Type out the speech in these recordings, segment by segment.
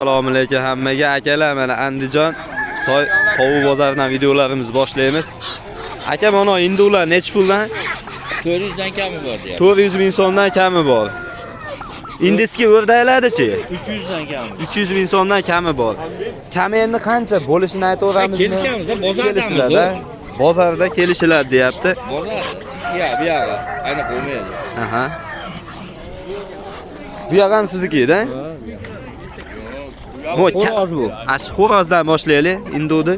Assalomu alaykum hammaga akalar, mana Andijon soy tovuq bozoridan videolarimizni boshlaymiz. Aka, mana endi ular nechi puldan? 400 dan kami bor deyapti. 400 ming so'mdan kami bor. Indiski o'rdaklardichi? 300 dan kami. 300 ming so'mdan kami bor. Kami endi qancha bo'lishini aytaveramizmi? Kelishamiz, bozordamiz. Kelishiladi. Bozorda kelishiladi deyapti. Bozor. Ya, bu yog'i aniq bo'lmaydi. Aha. Bu yoq ham sizniki-da? Bu Xo'roz bu. Ash xo'rozdan boshlaylik, indudi.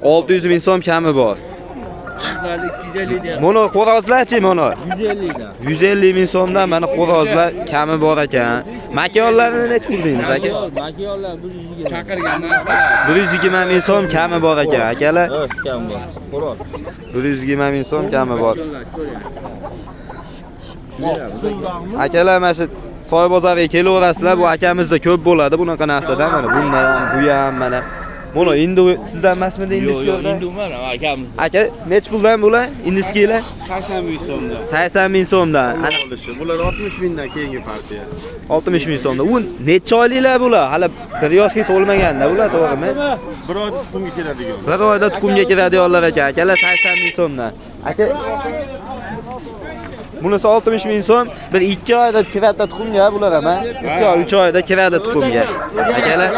600 ming so'm kami bor. Mana xo'rozlarchi mana? 150 dan. 150 ming so'mdan mana xo'rozlar kami bor ekan. Makonlarni necha pul deymiz aka? Makonlar 120. Chaqirgandan 120 ming so'm kami bor ekan akalar. Evet, kam bor. Xo'roz. 120 ming so'm kami bor. Akalar mana shu soy bozoriga kelaverasizlar, bu akamizda ko'p bo'ladi bunaqa narsadan mana bundan ham, bu ham mana. Buni endi sizdan emasmidi Yo'q, yo'q, indiski? endi mana akamiz. Aka, necha puldan bular indiskilar? 80 ming so'mdan. 80 ming so'mdan. Ana Olishi. Bular 60 mingdan keyingi partiya. 60 ming so'mdan. U necha oyliklar bular? Hali 1 yoshga to'lmaganda bular, to'g'rimi? Bir oyda tuxumga keladigan. Bir oyda tuxumga kiradiganlar ekan. Akalar 80 ming so'mdan. Aka, bunisi 60 ming so'm, bir 2 oyda kiradi tuxumga bular ham, ha? 2 oy, 3 oyda kiradi tuxumga. Akalar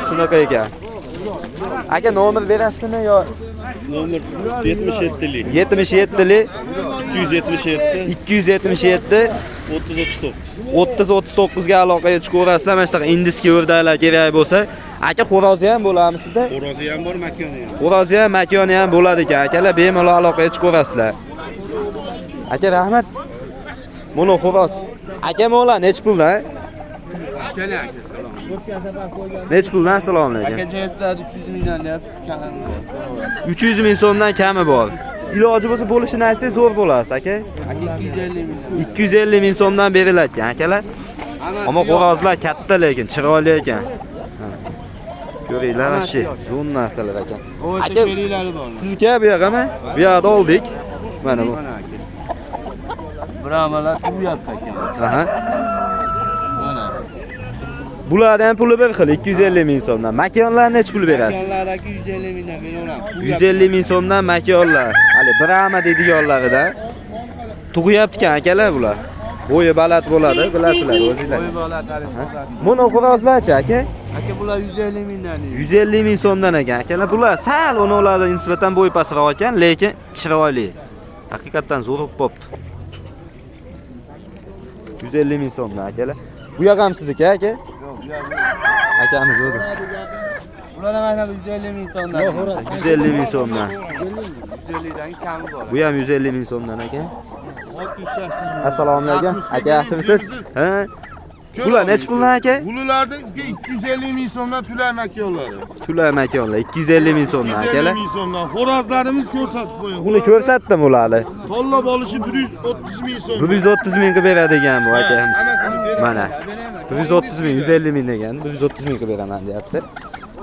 shunaqa ekan. Aka, nomer berasizmi yo Nomer 77lik. 77lik 277 277 30 39. 30 39 ga aloqaga chiqaverasizlar. Mana shunaqa indiski o'rdaklar kerak bo'lsa. Aka, xo'rozi ham bo'ladimi sizda? Xo'rozi ham bor, makoni ham. Xo'rozi ham, makoni ham bo'ladi ekan. Akalar bemalol aloqaga chiqaverasizlar. Aka, rahmat. Buni xo'roz. Aka, mo'la nechi puldan? Nechi puldan? Assalomu alaykum. Aka 300 mingdan deyapti. 300 ming so'mdan kami bor. Iloji bo'lsa bo'lishini aytsangiz zo'r bo'lasiz, aka. Aka 250 mingdan. 250 ming so'mdan beriladi ekan, akalar. Ammo xo'rozlar katta lekin chiroyli ekan. Ha. Ko'ringlar, mana shu zo'r narsalar ekan. Aka, sizniki bu yoqami? Bu yoqda oldik. Mana bu. Brahmalar tug'yapti aka. Aha. Mana. Bularning ham puli bir xil, 250 ming so'mdan. Makonlar necha pul berasiz? Makonlar aka 150 mingdan beraveramiz. 150 ming so'mdan makonlar. Hali Brahma deydiganlarida. Tug'yapti ekan akalar bular. Bo'yi baland bo'ladi, bilasizlar o'zinglar. Bo'yi baland. Buni xo'rozlarchi aka? Aka bular 150 mingdan deydi. 150 ming so'mdan ekan akalar. Bular sal uni ulardan nisbatan bo'yi pastroq ekan, lekin chiroyli. Haqiqatdan zo'r bo'libdi. 150 ming so'mdan akalar. Bu yoq ham sizniki aka? Yo'q, bu yoq. Akamiz o'zi. Bular ham aynan 150 ming so'mdan. 150 ming so'mdan. 150 dan kami bor. Bu ham 150 ming so'mdan aka. Assalomu alaykum. Aka, yaxshimisiz? Ha? Bular necha puldan aka? Bularni 250 ming so'mdan tulay makonlari. Tulay makonlar 250 ming so'mdan 250 akalar. ming so'mdan. Xo'rozlarimiz ko'rsatib qo'ying. Buni ko'rsatdim ularni. Tanlab olishi 130 ming so'm. 130 ming qilib beradigan bu akamiz. Hammasini beradi. Mana 130 ming, 150 ming degan, 130 ming qilib beraman deyapti.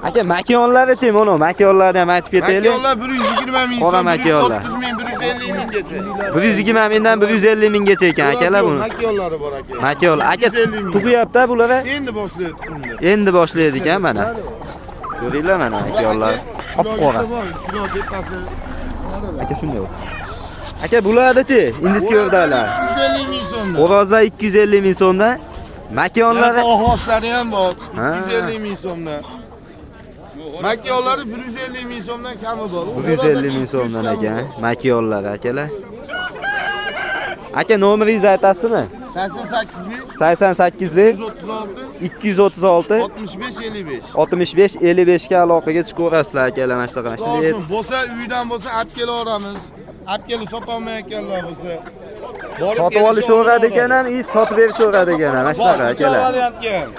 Aka, makonlarichi, mana makonlarni ham aytib ketaylik. Makonlar 120 ming Qora so'm, makonlar. 130 ming, 150 minggacha. 120 mingdan 150 minggacha ekan akalar buni. Makonlari bor aka. Makon aka 150 ming. tug'yapti bular. Endi boshlaydi tuxumni. Endi boshlaydi ekan mana. Ko'ringlar mana makonlar. Qop-qora. Bor, kilo tepasi. Aka shunday o'q. Aka bulardichi, indiski o'rdalar. 250 ming so'mdan. Xo'rozlar 250 ming so'mdan. Makonlari Oxoshlari ham bor. Ha. 250 ming so'mdan. Makonlari 150 ming so'mdan kami bor. 150 ming so'mdan ekan. Makonlar akalar. Aka nomeringizni aytasizmi? 88lik 88lik 136 236 65 55. 65 55 ga aloqaga chiqaverasizlar akalar mana shunaqa. Shunday Olsun, bo'lsa uydan bo'lsa olib kelaveramiz. Olib kelib sotolmayotganlar bo'lsa. Borib sotib olishaveradi ekan ham, i sotib berishaveradi ekan ham, mana shunaqa akalar. Variantga ham.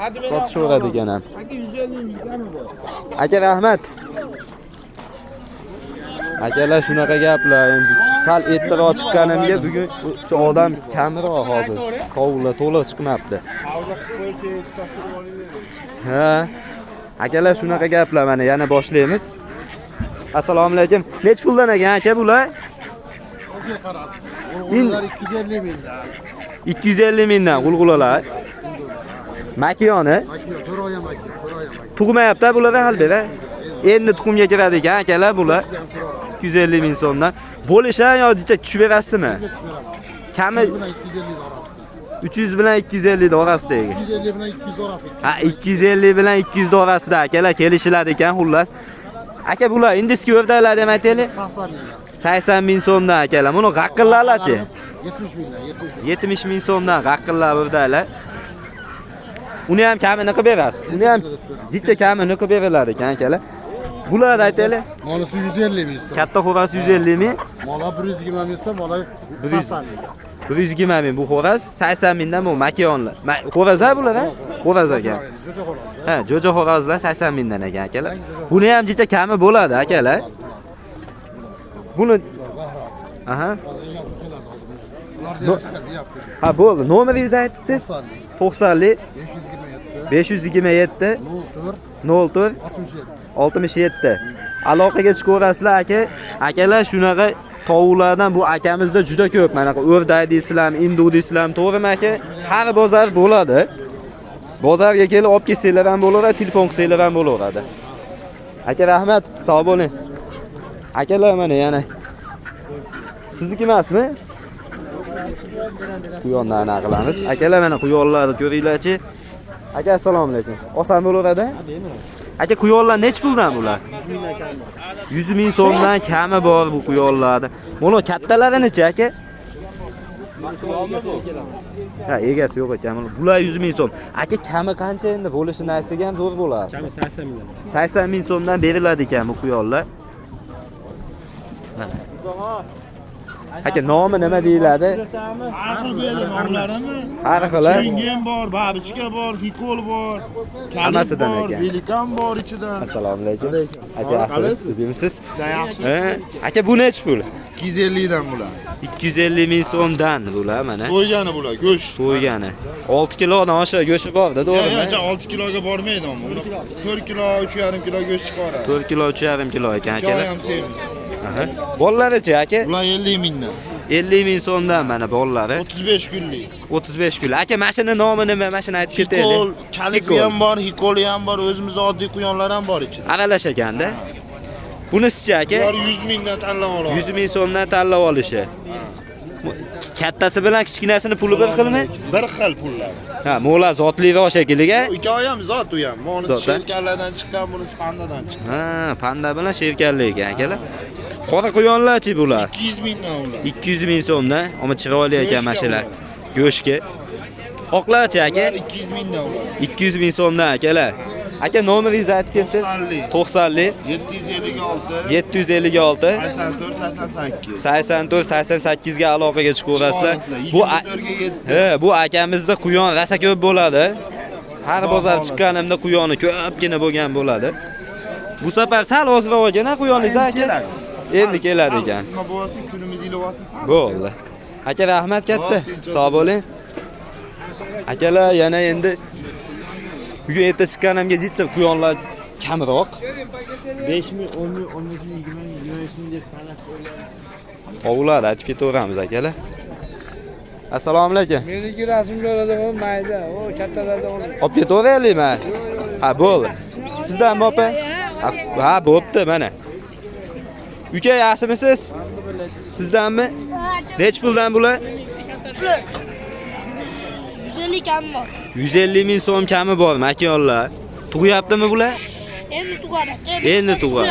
Hadi men Sotishaveradi ekan ham. Aka 150 ming kami bor. Aka rahmat. Akalar shunaqa gaplar endi sal ertaroq chiqqanimga bugun shu odam kamroq hozir. Tovuqlar to'liq chiqmabdi. Ha. Akalar shunaqa gaplar mana yana boshlaymiz. Assalomu alaykum. Necha puldan ekan aka bular? Ular 250 mingdan. 250 mingdan g'ulg'ulalar. Makiyoni? Makiyon, 4 oy ham makiyon, 4 oy ham makiyon. Tug'mayapti bular hali beri. Endi tuxumga kiradi ekan akalar bular. 250 ming so'mdan. Bo'lishan yo jicha tushib berasizmi? Kami 300 bilan 250 orasida ekan. 250 bilan 200 orasida. Ha, 250 bilan 200 orasida akalar kelishiladi ekan xullas. Aka bular indiski o'rdalar deb aytaylik. 80 ming. 80 ming so'mdan akalar. Buni g'aqillarchi? 70 mingdan, 70. 70 ming so'mdan g'aqillar o'rdalar. Uni ham kamini qilib berasiz. Uni ham jicha kamini qilib beriladi ekan akalar. Bular aytaylik. Molisi 150 ming so'm. Katta xo'roz 150 ming. Mola 120 ming so'm, mola 80 ming. 120 ming bu xo'roz, 80 mingdan bu makiyonlar. Xo'roz ha bular ha? Xo'roz ekan. Jo'ja xo'roz. Ha, jo'ja xo'rozlar 80 mingdan ekan akalar. Buni ham jicha kami bo'ladi akalar. Buni aha. Ha, bo'ldi. Nomeringizni aytasiz? 90lik 527 04 67. Aloqaga chiqaverasizlar aka. Akalar shunaqa tovuqlardan bu akamizda juda ko'p. Mana o'rdak deysizlarmi, indu deysizlarmi, to'g'rimi aka? Har bozor bo'ladi. Bozorga kelib olib kelsanglar ham bo'laveradi, telefon qilsanglar ham bo'laveradi. Aka rahmat, sog' bo'ling. Akalar mana yana. Sizniki emasmi? Quyondan ana qilamiz. Akalar mana quyonlarni ko'ringlarchi. Aka assalomu alaykum. Oson bo'laveradi? Aka quyonlar nech puldan bular? 100 ming so'mdan kami bor bu quyonlarda. Buni kattalari necha aka? Ha, egasi yo'q ekan. Bular 100 ming so'm. Aka kami qancha endi bo'lishi narsaga ham zo'r bo'ladi. Kami 80 ming. 80 ming so'mdan beriladi ekan bu quyonlar. Mana. Aka nomi nima deyiladi? Har xil beradi nomlarini. Har xil. Chingem bor, babichka bor, hikol bor, hammasidan bor, ekan. Velikan bor ichida. Assalomu alaykum. Aka yaxshimisiz? Tuzukmisiz? Yaxshi. Aka bu nech pul? 250 dan bular. 250 ming so'mdan bular mana. So'ygani bular, go'sht. So'ygani. 6 kilodan oshiq go'shti bor-da, to'g'rimi? Yo'q, 6 kiloga bormaydi ammo. 4 kilo, 3,5 kilo go'sht chiqaradi. 4 kilo, 3,5 kilo ekan akalar. Ham semiz. Aha. Bolalarichi aka? Bular 50 mingdan. 50 ming so'mdan mana bolalari. 35 kunlik. 35 kun. Aka mashina nomi nima? Mashina aytib ketaylik. Hikol, kalifi ham bor, hikoli ham bor, o'zimiz oddiy quyonlar ham bor ichida. Aralash ekanda. Bunisichi aka? Bular 100 mingdan tanlab oladi. 100 ming so'mdan tanlab olishi. Kattasi bilan kichkinasini puli bir xilmi? Bir xil pullari. Ha, mo'la zotliroq shekilli. Ikkovi ham zot u ham. Monisi sherkallardan chiqqan, bunisi pandadan chiqqan. Ha, panda bilan sherkalli ekan akalar. Qora quyonlarchi bular? 200 mingdan ular. 200 ming so'mdan, ammo chiroyli ekan mashalar. Go'shtga. Oqlarchi aka? 200 mingdan ular. 200 ming so'mdan akalar. Aka nomeringizni aytib ketsangiz. 90lik 756 756 84 88 84 88 ga aloqaga chiqaverasizlar. Bu ha, bu akamizda quyon rosa ko'p bo'ladi. Har bozor chiqqanimda quyoni ko'pgina bo'lgan bo'ladi. Bu safar sal ozroq olgan ha quyoningiz aka. Endi keladi ekan. Nima bo'lsin, kunimiz ilib olsin. Bo'ldi. Aka rahmat katta. Sog' bo'ling. Akalar yana endi bugun erta chiqqanimga jicha quyonlar kamroq. 5 ming, 10 ming, 15 ming, 20 ming, 25 ming deb sanab qo'yiladi. Tovuqlarni aytib ketaveramiz akalar. Assalomu alaykum. Meniki rasmlarda mayda, o kattalarda oladi. Olib ketaveraylikmi? Ha, bo'ldi. Sizdanmi opa? Ha, bo'pti mana. Uka yaxshimisiz? Sizdanmi? Nech puldan bular? 150 kami bor. 150 ming so'm kami bor makiyonlar. Tug'yaptimi bular? Endi tug'adi. Endi tug'adi.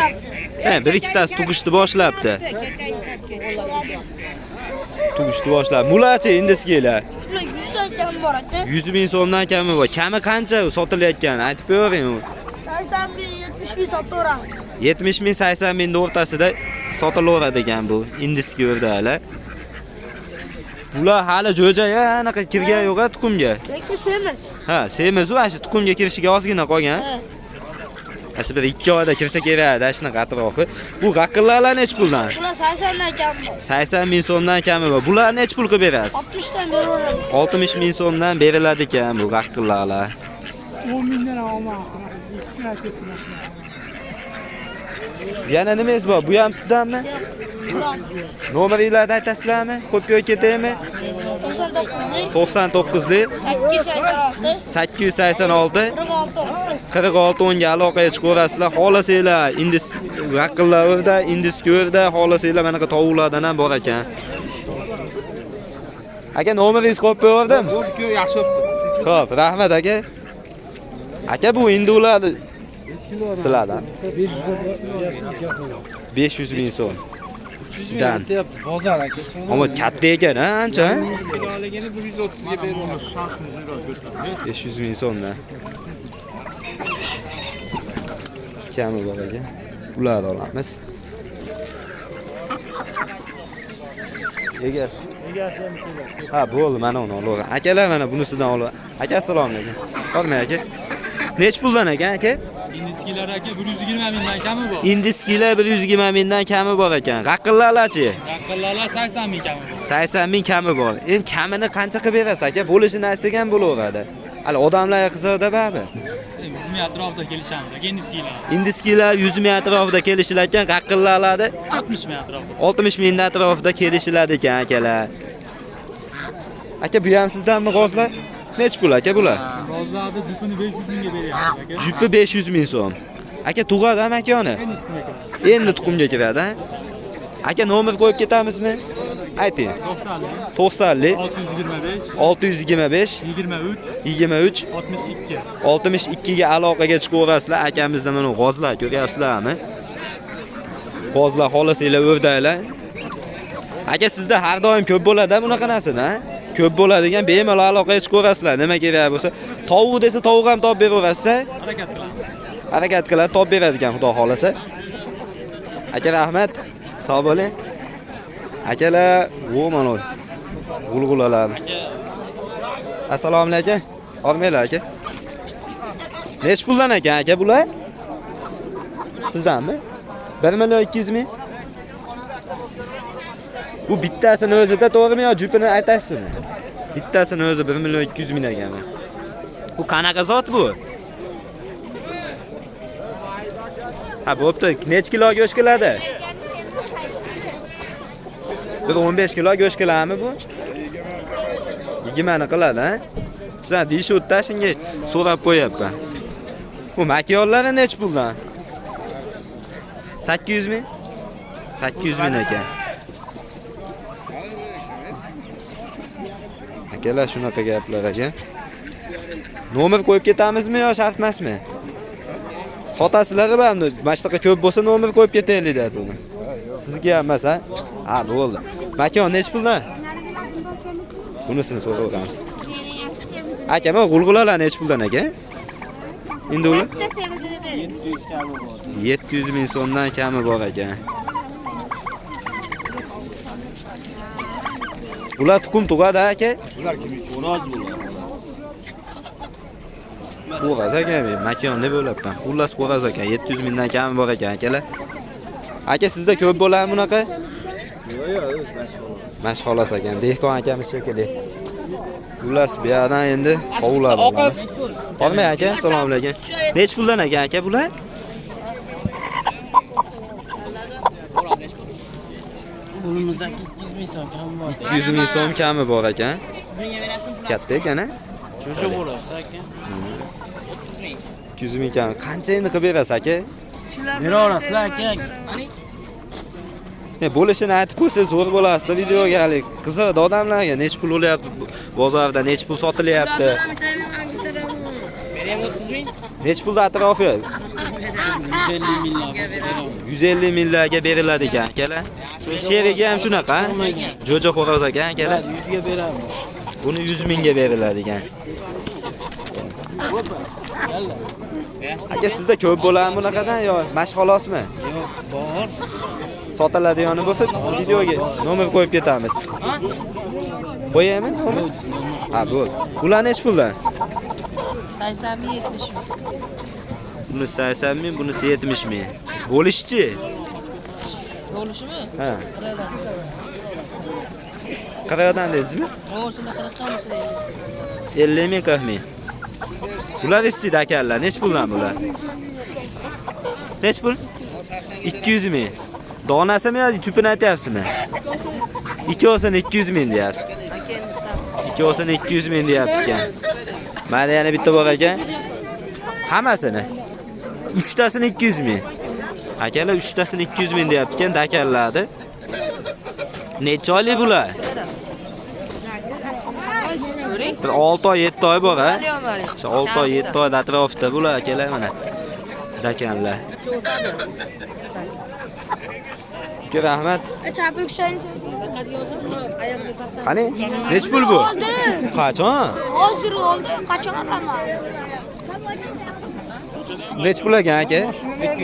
Ha, bir ikkitasi tug'ishni boshlabdi. Tug'ishni boshlab. Bularchi indiskilar? Bular 100 dan kami bor aka. 100 ming so'mdan kami bor. Kami qancha sotilayotgani aytib bering. 80 ming, 70 ming sotaveramiz. 70 ming, 80 ming o'rtasida sotilaveradi ekan bu indiski o'rdalar. Bular hali jo'ja anaqa kirgan yo'q tuxumga. Lekin semiz. Ha, semiz u, ana shu tuxumga kirishiga ozgina qolgan. Ana shu bir 2 oyda kirsa kerak, ana shunaqa atrofi. Bu g'aqillarlar nech puldan? Bular 80 dan kami bor. 80 ming so'mdan kami bor. Bular nech pul qilib berasiz? 60 dan beraveramiz. 60 ming so'mdan beriladi ekan bu g'aqillarlar. 10 mingdan olma. Yana nimangiz bor? Bu ham sizdanmi? Nomeringlarni aytasizlarmi? Qo'yib qo'yib ketaymi? 99lik 886 46 10 ga aloqaga chiqaverasizlar. Xohlasanglar indis raqillar indis ko'rda, xohlasanglar manaqa tovuqlardan ham bor ekan. Aka nomeringizni qo'yib qo'yardim. Bo'ldi-ku, yaxshi bo'pti. Xo'p, rahmat aka. Aka bu indular sizlardan 500 ming so'm. 300 ming aytyapti bozor aka. Ammo katta ekan, ancha. Kiloligini 130 ga beramiz. 500 ming so'mdan. Kami bor ekan. Ularni olamiz. Egasi. Ha, bo'ldi, mana uni olaver. Akalar mana bunisidan olaver. Aka, assalomu alaykum. Qolmay aka. Nech puldan ekan aka? Indiskilar aka 120 mingdan kami bor. Indiskilar 120 mingdan kami bor ekan. Raqillarchi? Raqillarlar 80 ming kami bor. 80 ming kami bor. Endi kamini qancha qilib berasiz aka? Bo'lishini aytsak ham bo'laveradi. Hali odamlarga qiziqda baribir. 100 ming atrofida kelishamiz aka indiskilar. Indiskilar 100 ming atrofida kelishilar ekan, raqillarlarda 60 ming atrofida. 60 ming atrofida kelishiladi ekan akalar. Aka bu ham sizdanmi g'ozlar? Nech pul aka bular? G'ozlarni jupini 500 mingga beryapmiz aka. Jupi 500 ming so'm. Aka tug'adimi aka uni? Endi tuxumga kiradi, ha? Aka nomer qo'yib ketamizmi? Ayting. 90lik 625 23 23 62 62 ga aloqaga chiqaverasizlar. Akamizda mana g'ozlar ko'ryapsizlarmi? G'ozlar xohlasanglar o'rdanglar. Aka sizda har doim ko'p bo'ladi bunaqa narsada, ha? Ko'p bo'ladigan bemalol aloqaga chiqaverasizlar. Nima kerak bo'lsa, tovuq desa tovuq ham topib beraverasiz. Harakat qilamiz. Harakat qiladi, topib beradigan Xudo xolasa. Aka rahmat. Sog' bo'ling. Akalar, bu mana g'ulg'ulalar. Assalomu alaykum. Olmanglar aka. Nech puldan ekan aka bular? Sizdanmi? 1 million 200 ming. Bu bittasini o'zida to'g'rimi yo jupini aytasizmi? Bittasini o'zi 1 million 200 ming ekan. Bu qanaqa zot bu? Ha, bo'pti. Nech kilo go'sht keladi? Bir 15 kilo go'sht keladimi bu? 20 ni qiladi, ha? Sizlar deyishyapti, shunga so'rab qo'yapman. Bu makyonlari nech puldan? 800 ming? 800 ming ekan. Akalar shunaqa gaplar ekan. Nomer qo'yib ketamizmi yo shart emasmi? Sotasizlar baribir, mana shunaqa ko'p bo'lsa nomer qo'yib ketaylik dedi uni. Sizga ham emas, ha? Ha, bo'ldi. Makon nech puldan? Bunisini so'raveramiz. Aka, mana g'ulg'ulalar nech puldan aka? Endi ular 700 ming so'mdan kami bor ekan. Bular tuxum tug'adi aka? Bular kim? Xo'roz bular. Xo'roz ekan, makon deb o'ylabman. Xullas xo'roz ekan, 700 mingdan kami bor ekan akalar. Aka sizda ko'p bo'ladimi bunaqa? Yo'q, yo'q, o'z mashg'ulot. Mashg'ulot ekan, dehqon akamiz shekilli. Xullas bu yerdan endi tovuqlar olamiz. Olmay aka, assalomu alaykum. Nech puldan ekan aka bular? Bunimizdagi 200 ming so'm kami bor. 200 ming so'm kami bor ekan. Katta ekan, ha? Jo'ja xo'rozda aka. 200 ming kami. Qancha endi qilib berasiz aka? Beraverasizlar aka. Ne bo'lishini aytib qo'ysa zo'r bo'lardi videoga hali. Qiziqdi odamlarga nech pul bo'lyapti bozorda, nech pul sotilyapti. Beraymi 30 ming? Nech pulda atrofi? 150 minglar bo'lsa beraman. 150 minglarga beriladi ekan akalar. Sherigi ham shunaqa. Jo'ja xo'roz ekan akalar. 100 ga beramiz. Buni 100 mingga beriladi ekan. Aka sizda ko'p bo'ladimi bunaqadan yo mashg'ulotmi? Yo'q, bor. Sotiladigani bo'lsa videoga nomer qo'yib ketamiz. Qo'yaymi nomer? Ha, bo'ldi. Ular nech puldan? 80 ming, 70 ming. Bunisi 80 ming, bunisi 70 ming. Bo'lishchi? Bo'lishimi? Ha. 40 dan deysizmi? To'g'risini 40 dan olsa 50 ming, 40 ming. Bular istaydi akalar. Nech puldan bular? Nech pul? 200 ming. Donasimi yo jupini aytyapsizmi? Ikkovsini 200 ming deyapsiz. Aka endi sen. Ikkovsini 200 ming deyapti ekan. Mana yana bitta bor ekan. Hammasini. Uchtasini 200 ming. Akalar uchtasini 200 ming deyapti ekan, dakanlardi. Necha oylik bular? Ko'ring. Bir 6 oy, 7 oy bor, ha? Million. 6 oy, 7 oy atrofida bular akalar mana. Dakanlar. Cho'zadi. Uka rahmat. Qani? Nech pul bu? Qachon? Hozir oldi, qachon olaman? Nech pul ekan aka?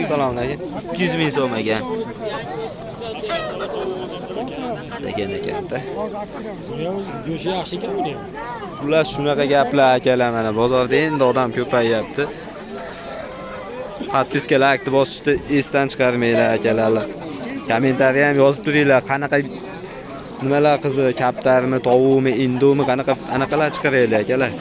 Salom alaykum. 200 ming so'm ekan. Degan ekanda. Go'shti yaxshi ekan buni ham. Ular shunaqa gaplar akalar mana bozorda endi odam ko'payyapti. Podpiska laykni bosishni esdan chiqarmanglar akalar. Kommentariy ham yozib turinglar, qanaqa nimalar qizi, kaptarmi, tovuqmi, indumi, qanaqa anaqalar chiqaraylik akalar.